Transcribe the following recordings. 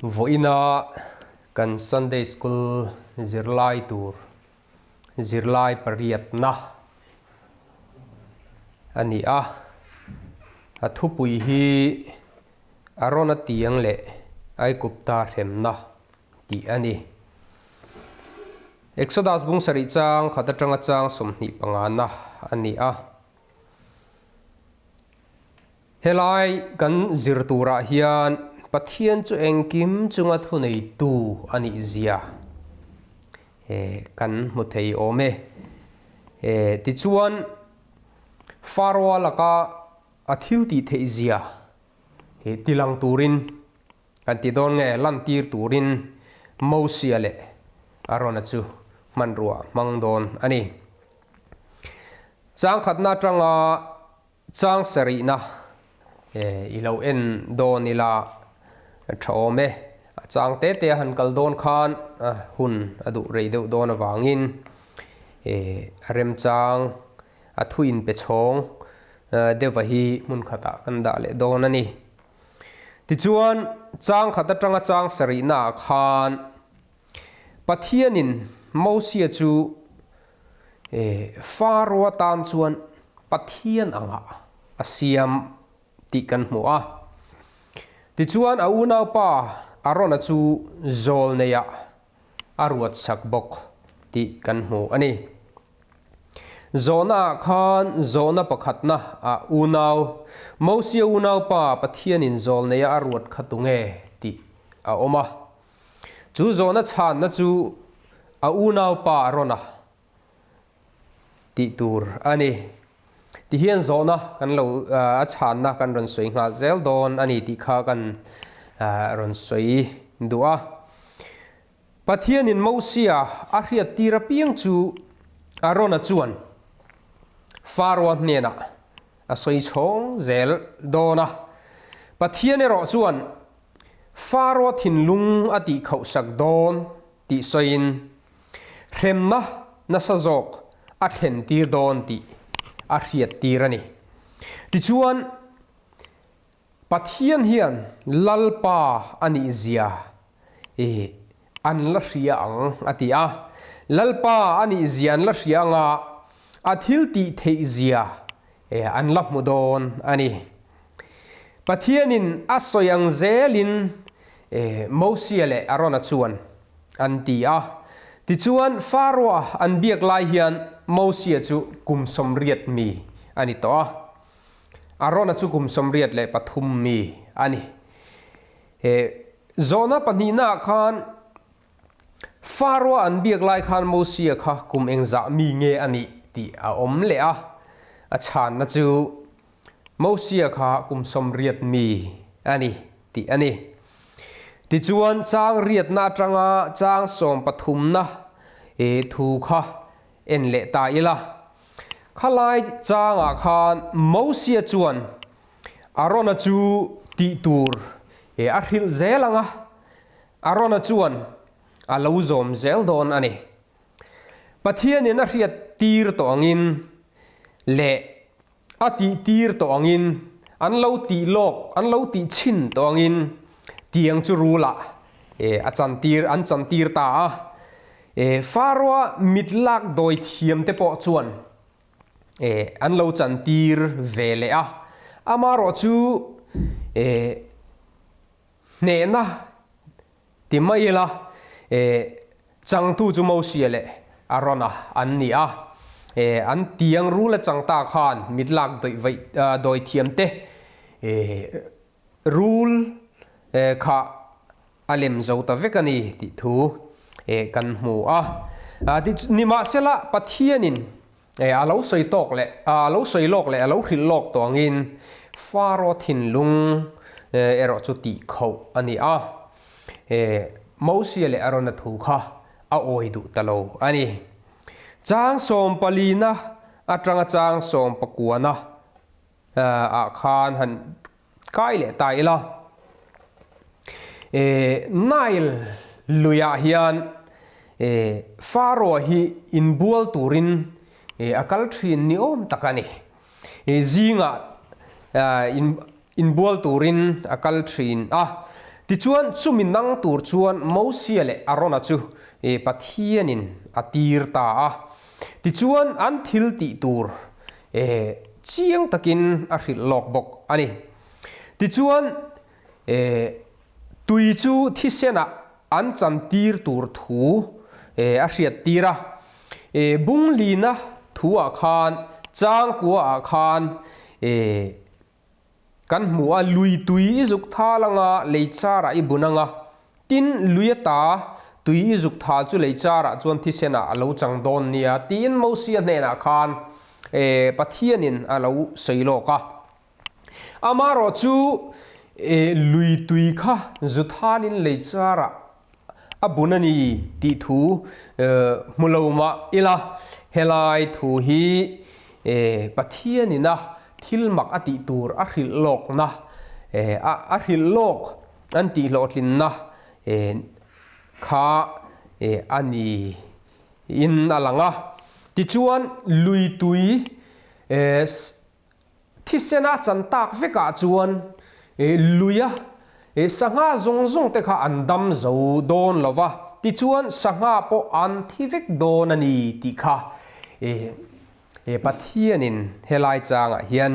Vawiina kan Sunday School zirlai tur zirlai pariatna a ni a, a thupui hi Arona tiang leh Aikupta hremna tih a ni. Exodus bung sarih chang khat atanga chang 25 na a ni a. Helai kan zir turah hian Pathian chu engkim chunga thuneitu a nih zia kan hmu thei awm e. Tichuan, Faroa laka a thil tih theih zia tilang turin kan ti dawn nge lantir turin Mosia leh Arona chu hmanrua hmang dawn a ni. Chang khatna atanga Chang sarihna i lo en dawn ila tha awm e. A chang te te a han kal dawn khan hun a duh rei deuh dawn avangin a remchang a thu inpe chhawng deuha hi hmun khatah kan dah leh dawn a ni. Tichuan chang khat atanga chang sarihna ah khan Pathianin Mosia chu Faro atan chuan Pathian angah a siam tih kan hmu a. Tichuan a unaupa Arona chu zawlneiah a ruat sak bawk tih kan hmu a ni. Zawhnaah khan zawhna pakhatna ah unau, Mosia unaupa Pathianin zawlneiah a ruat kha tunge tih a awm a. Chu zawhna chhanna chu a unaupa a rawn a tih tur a ni. Tihian zawhna kan lo a chhanna kan rawn sawi nghal zel dawn a ni tih kha kan rawn sawi duh a. Pathianin Mosia a hriattir apiang chu Arona chuan Faroa hnenah a sawi chhawng zel dawn a. Pathian erawh chuan Faro thinlung a tih khauhsak dawn tih sawiin, hremna nasa zawk a thlentir dawn tih a hriattir a ni. Tichuan, Pathian hian Lalpa a nih zia i an la hria ang a ti a. Lalpa a nih zia an la hria anga a thil tih theih zia an la hmu dawn a ni. Pathianin a sawi ang zelin Mosia leh Arona chuan an ti a. Tichuan, Faroa an biak lai hian Mosia chu kum 80 mi a ni tawh a. Arona chu kum 83 mi a ni. Zawhna pahnihnaah khan Faroa an biak lai khan Mosia kha kum engzah mi nge a nih tih a awm leh a. A chhanna chu Mosia kha kum 80 mi a ni tih a ni. Tichuan chang riatna atanga chang sawmpathumna thu kha en leh ta ila. Khalai changah khan Mosia chuan Arona chu tih tur a hrilh zel ang a, Arona chuan a lo zawm zel dawn a ni. Pathianin a hriat tir tawh angin leh a tih tir tawh angin, an lo tih lawk, an lo tih chhin tawh angin tiang chu rulah a chantir, an chantir ta a. Faroa mit lak dawi thiam te pawh chuan an lo chantir ve leh a. Amaherawh chu Hnehna ti mai ila, changtu chu Mosia leh Arona an ni a. An tiang rula changta khan mitlak dawi thiamte rul kha a lem zo ta vek a ni tih thu kan hmu a. Nimahsela, Pathianin a lo sawi tawk leh a lo sawi lawk leh a lo hrilh lawk tawh angin Faro thinlung erawh chu tih khoh a ni a. Mosia leh Arona thu kha a awi duh ta lo a ni. Chang sawmpalina atanga chang sawmpakuana ah khan han kai leh ta ila. Nile luiah hian Pharaoh hi inbual turin a kal thin ni awm tak a ni. Zingah inbual turin a kal thin a. Tichuan, chumi nang tur chuan Mosia leh Arona chu Pathianin a tir ta a. Tichuan, an thil tih tur chiang takin a hrilh lawk bawk a ni. Tichuan, tui chu thisenah an chantir tur thu a hriat tir a. Bunglina thuah khan, changkuaah khan Kan hmu a, lui tui i zuk thal anga lei charah i bun anga, tin lui ata tui i zuk thal chu lei charah chuan thisenah a lo chang dawn nia tiin Mosia hnenah khan Pathianin a lo sawi lawk a. Amaherawh chu lui tui kha zu thalin lei charah a bun a ni tih thu hmu lo mah ila, helai thu hi Pathianina thil mak a tih tur a hrilh lawkna, a hrilh lawk an tih hlawhtlinna kha a ni in a lang a. Tichuan, lui tui Thisen a chan tak vekah chuan luia sangha zawng zawng te kha an dam zo dawn lo va, tichuan sangha pawh an thi vek dawn a ni tih kha Pathianin helai changah hian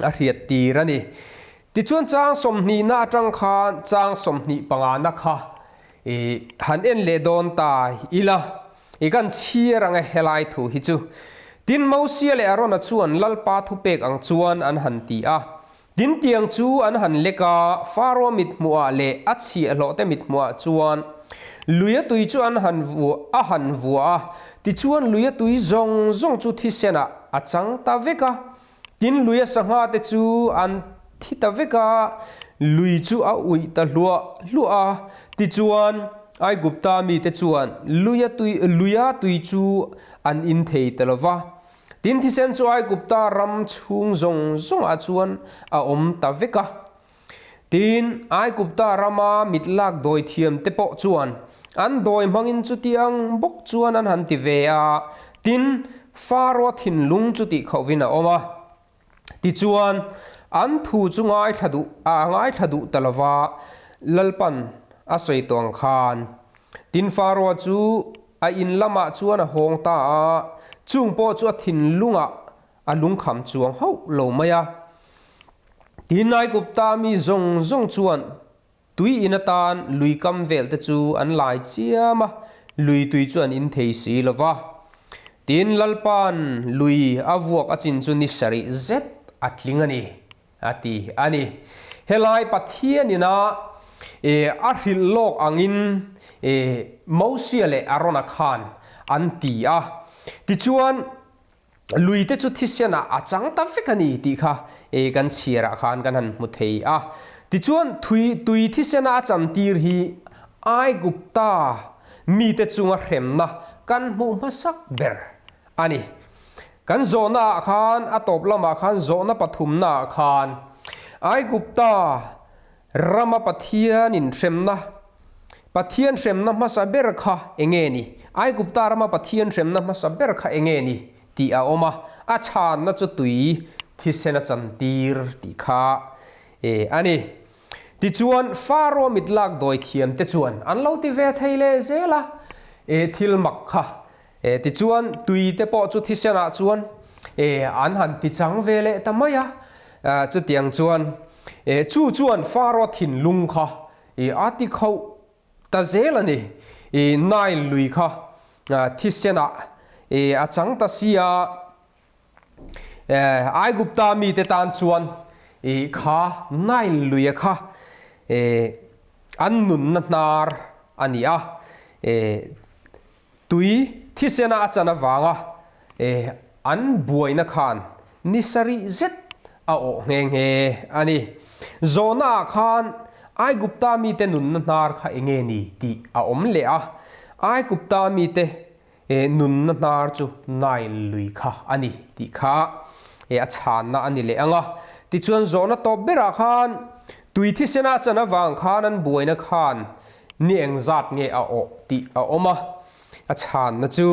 a hriat tir a ni. Tichuan chang sawmhnihna atang khan chang 25na kha han en leh dawn ta ila. I kan chhiar ang e helai thu hi chu. Tin Mosia leh Arona chuan Lalpa thupek ang chuan an han ti a. Tin tiang chu an han lek a, Faro mithmuhah leh a chhiahhlawhte mithmuhah chuan luia tui chu an han a han vuah a, tichuan luia tui zawng zawng chu thisenah a chang ta vek a. Tin luia sangha te chu an thi ta vek a, lui chu a uih ta hluah hluah a. Tichuan, Aigupta mite chuan luia tui luia tui chu an in thei ta lo va. Tin thisen chu Aigupta ram chhung zawng zawngah chuan a awm ta vek a. Tin, Aigupta rama mit lak dawi thiamte pawh chuan an dawi hmangin chutiang bawk chuan an han ti ve a, tin, Faro thinlung chu tih khauhvin a awm a. Tichuan, an thu chu ngaithla duh a ngaithla duh ta lo va, Lalpan a sawi tawh ang khan. Tin, Faro chu a in lamah chuan a hawng ta a, chung pawh chu a thinlungah a lungkham chuang hauh lo mai a. Tin, Aigupta mi zawng zawng chuan tui in atan lui kam vel te chu an lai chiam a, lui tui chu an in thei si lo va. Tin, Lalpa'n lui a vuak a chin chu ni sarih zet a tling a ni, a ti a ni. Helai Pathianin a a hrilh lawk angin Mosia leh Arona khan an ti a. Tichuan, Lui te chu thisen ah a chang ta vek a ni tih kha e kan chhiar ah khan kan han hmu thei a. Tichuan thui tui thisen a a chan tir hi Aigupta mite chunga hremna kan hmuh hmasak ber a ni. Kan zawhna ah khan a tawp lamah khan zawhna pathumna ah khan Aigupta Rama Pathianin hremna, Pathian hremna hmasa ber kha enge ni? Aigupta rama Pathian hremna hmasa ber kha enge ni? tih a awm a, a chhanna chu tui thisen a chantir tih kha a ni. Tichuan, Faro mit lak dawi thiamte chuan an lo ti ve thei leh zel a, thil mak kha. Tichuan, tui te pawh chu thisenah chuan an han ti chang ve leh ta mai a. Chutiang chuan, chu chuan Faro thinlung kha a ti khauh ta zel a ni. Nile lui kha thisenah a chang ta si a. Aigupta mite tan chuan kha Nile luia kha an nunna hnar a ni a. Tui thisena a chan avanga an buaina khan ni sarih zet a awh nghe nghe a ni. Zawhnaah khan Aigupta mite nunna hnar kha enge ni tih a awm leh a, Aigupta mite nunna hnar chu Nile lui kha a ni tih kha a chhanna a ni leh ang a. Tichuan zawhna tawp berah khan tui thisena a chan avang khan an buaina khan Ni engzat nge a awh tih a awm a, a chhanna chu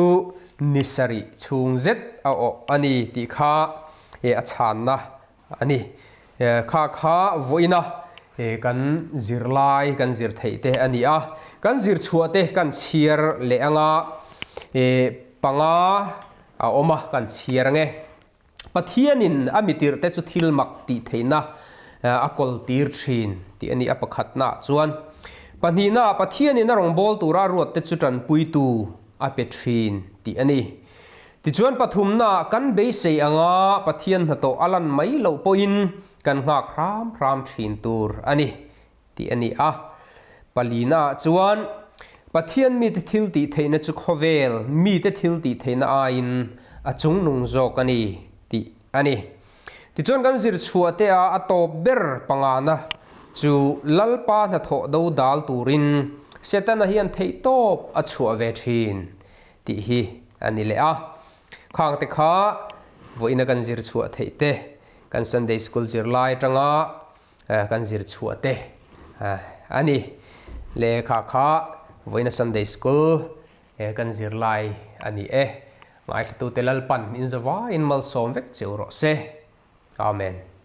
ni sarih chhung zet a awh a ni tih kha a chhanna a ni. Kha kha vawiina Kan zirlai kan zir theih te a ni a, kan zir chhuah te kan chhiar leh anga panga a awm a kan chhiar ange. Pathianin a mitirh te chu thil mak tih theihna a kawl tir thin tih a ni a pakhatnaah chuan. Pahnihnaah Pathianin a rawngbâwl tura a ruat te chu tanpuitu a pe thin tih a ni. Tichuan pathumnaah kan beisei anga Pathian hnathawh a lan mai loh pawhin Kan nghak hram hram thin tur a ni, tih a ni a. Palinaah chuan, Pathian mite thil tih theihna chu khawvel mite thil tih theihna aiin a chungnung zawk a ni, tih a ni. Tichuan kan zir chhuah te a a tawp ber pangana chu Lalpa hnathawh do dal turin Setana hian theihtawp a chhuah ve thin, tih hi a ni leh a. Khangte kha vawiina kan zir chhuah theih te, kan Sunday School zirlai atanga kan zir chhuah te a ni. Lehkha kha vawiina Sunday School kan zirlai a ni e. Ngaithlatute Lalpan in zavaiin malsawm vek cheu rawh se. Amen.